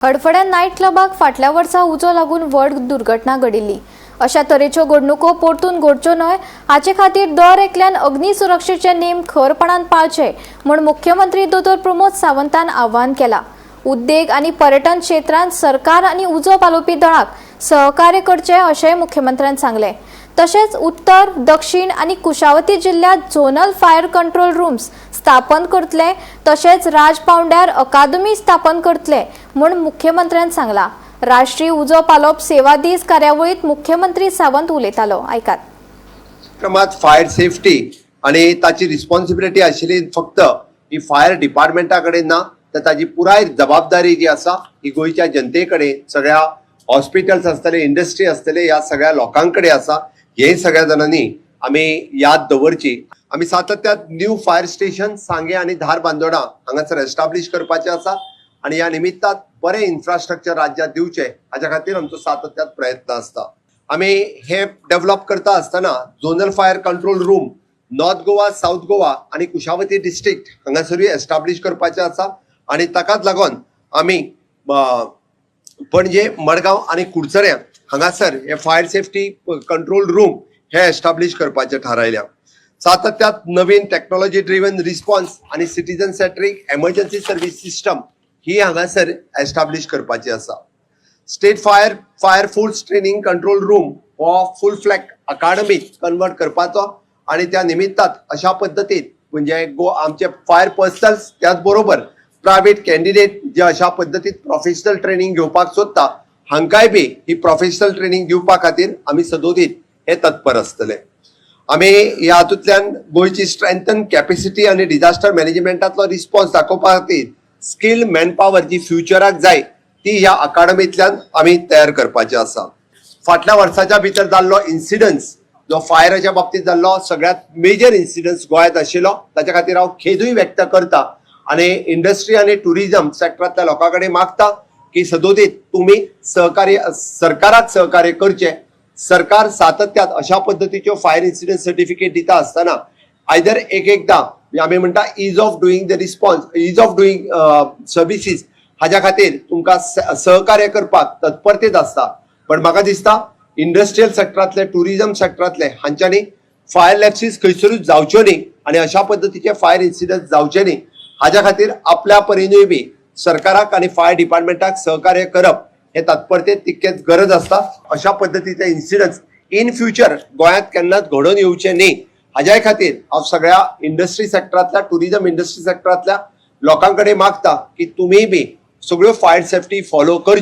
हडफड्या night क्लबाक फाटल्या वर्सा उजो लागून व्हड दुर्घटना घडिल्ली. अशा तरेच्यो घडणुको परतून घडच्यो न्हय हाचे खातीर दर एकल्यान अग्निसुरक्षेचे नेम खरपणान पाळचे म्हूण मुख्यमंत्री दोतोर प्रमोद सावंतान आवाहन केलां. उद्देग आनी पर्यटन क्षेत्रांत सरकार आनी उजो पालोवपी दळाक सहकार्य करचें अशेंय मुख्यमंत्र्यान सांगलें. तशेंच उत्तर, दक्षिण आनी कुशावती जिल्ल्यांत झोनल फायर कंट्रोल रूम्स स्थापन करतले, तशेंच राज पावंड्यार अकादमी स्थापन करतले म्हूण मुख्यमंत्र्यान सांगलां. राष्ट्रीय उजो पालोवप सेवा दीस कार्यावळीत मुख्यमंत्री सावंत उलयतालो. आयकात. क्रमात फायर सेफ्टी आणि ताची रिस्पॉन्सिबिलिटी आशिल्ली फक्त ही फायर डिपार्टमेंटा कडेन ना, तर ताजी पुराय जबाबदारी जी आसा ही गोंयच्या जनते कडेन, सगळ्या हॉस्पिटल्स आसतले, इंडस्ट्री आसतले, ह्या सगळ्या लोकां कडेन आसा. हे सगळ्या जाणांनी आमी याद दवरची. आमी सातत्यात न्यू फायर स्टेशन सांगे आनी धारबांदोडा हांगासर एस्टाब्लीश करपाचें आसा आनी ह्या निमित्तान बरें इन्फ्रास्ट्रक्चर राज्यात दिवचें हाच्या खातीर आमचो सातत्यात प्रयत्न आसता. आमी हे डेव्हलप करता आसतना zonal fire control room north Goa, south Goa आनी कुशावती डिस्ट्रिक्ट हांगासरूय एस्टाब्लीश करपाचें आसा आनी ताकाच लागून आमी पणजे, मडगांव आनी कुडचड्यां हांगासर हे फायर सेफ्टी कंट्रोल रूम हे एस्टाब्लीश करपाचें थारायल्या. सातत्यात नवीन टॅक्नॉलॉजी ड्रिवन रिस्पॉन्स आनी citizen centric emergency service system ही हांगासर एस्टाब्लीश करपाची आसा. State fire force training control room हो फूल फ्लॅज अकाडमीत कन्वर्ट करपाचो आनी त्या निमित्तात अशा पद्दतीन म्हणजे गो आमचे फायर पर्सनल्स, त्याच बरोबर प्रायव्हेट कॅन्डिडेट जे अशा पद्दतीन प्रोफेशनल ट्रेनिंग घेवपाक सोदता, हांकांय बी ही प्रोफेशनल ट्रेनिंग दिवपा खातीर आमी सदोदीत हे तत्पर आसतले. आमी ह्या हातूंतल्यान गोंयची स्ट्रेंथन कॅपेसिटी आनी डिझास्टर मॅनेजमेंटातलो रिस्पॉन्स दाखोवपा खातीर स्किल मॅनपावर जी फ्युचराक जाय ती ह्या अकाडमींतल्यान आमी तयार करपाची आसा. फाटल्या वर्साच्या भितर जाल्लो इन्सिडन्स जो फायराच्या बाबतींत जाल्लो सगळ्यात मेजर इन्सिडन्स गोंयांत आशिल्लो, ताच्या खातीर हांव खेदूय व्यक्त करता आनी इंडस्ट्री आनी टुरिझम सेक्टरांतल्या लोकां कडेन मागता की सदोदीत तुमी सहकार्य सरकाराक सहकार्य करचें. सरकार सातत्यात अशा पद्दतीच्यो फायर इन्सिडंट सर्टिफिकेट दिता आसतना आयदर एक एकदां म्हणजे आमी म्हणटा ease of doing the response, ease of doing services हाज्या खातीर तुमकां सहकार्य करपाक तत्परतेत आसता. पण म्हाका दिसता इंडस्ट्रियल सेक्टरांतले, टुरिझम सेक्टरांतले हांच्यांनी फायर लॅप्सीस खंयसरूच जावच्यो न्ही आनी अशा पद्दतीचे फायर इन्सिडंट जावचे न्ही हाज्या खातीर आपल्या परिनूय बी सरकाराक आनी फायर डिपार्टमेंटाक सहकार्य करप हे तत्परतेत तितकेच गरज आसता. अशा पद्दतीचे इन्सिडंट्स इन फ्युचर गोंयांत केन्नाच घडोवन येवचे न्ही हाज्याय खातीर हांव सगळ्या इंडस्ट्री सेक्टरांतल्या, टुरिझम इंडस्ट्री सेक्टरांतल्या लोकां कडेन मागता की तुमीय बी सगळ्यो फायर सेफ्टी फॉलो करच्यो.